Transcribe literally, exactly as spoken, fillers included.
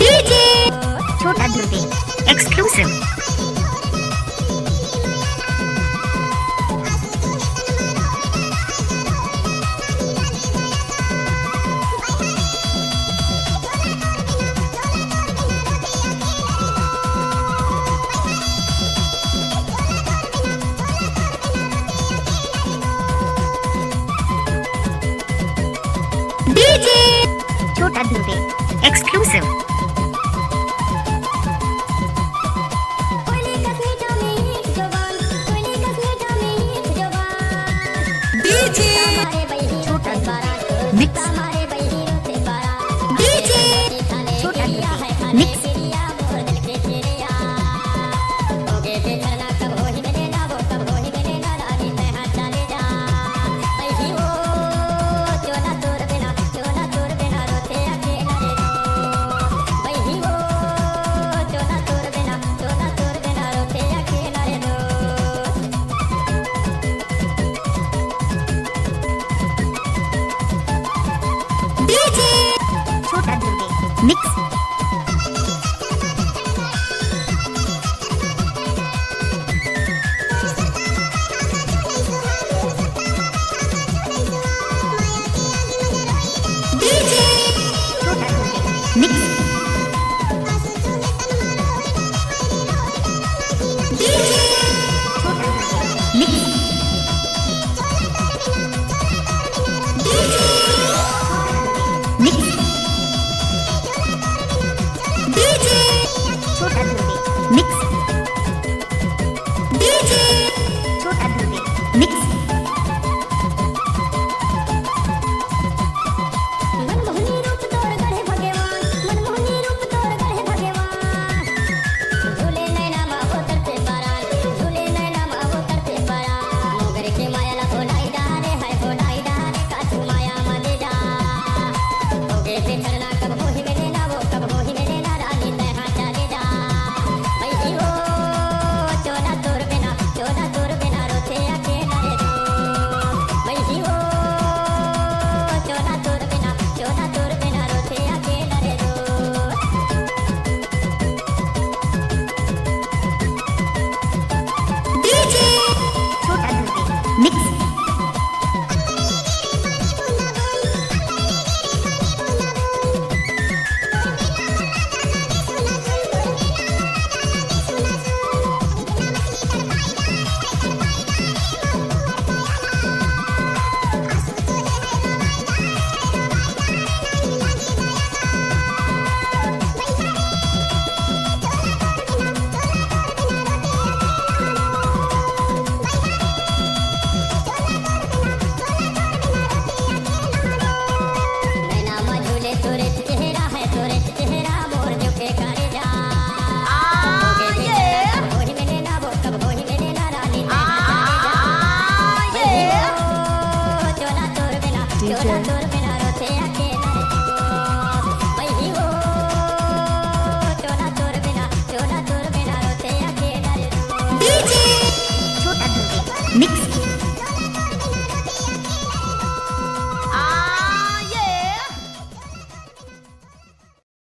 DJ छोटा Durbe, exclusive। DJ छोटा Durbe, exclusive। DJ छोटा दुर्बे, mix। डीजे छोटा दुर्बे, mix। डीजे छोटा दुर्बे, mix। डीजे छोटा दुर्बे, mix। डीजे छोटा Durbe, mix। DJ mix। DJ छोटा दुर्बे, mix। डीजे छोटा दुर्बे, mix। मनमोहनी रूप तोर गढ़े भगवान, मनमोहनी रूप तोर गढ़े भगवान। झूले नैना मा वो तरफे परान, झूले नैना मा वो तरफे परान। मोगर के माया ला भोलाई डारे, हाय भोलाई डारे, काचू माया मा दे जा। होगे बिछड़ना कब होही मिले ना वो, कब होही मिले ना रानी तैं हाँ चले जा। वही वो चोला तोर बिना, चोला तोर बिना रोथे अकेला रे रो। वही वो चोला तोर बिना, चोला तोर बिना रोथे अकेला रे रो। डीजे छोटा दुर्बे, mix। डीजे छोटा दुर्बे, mix।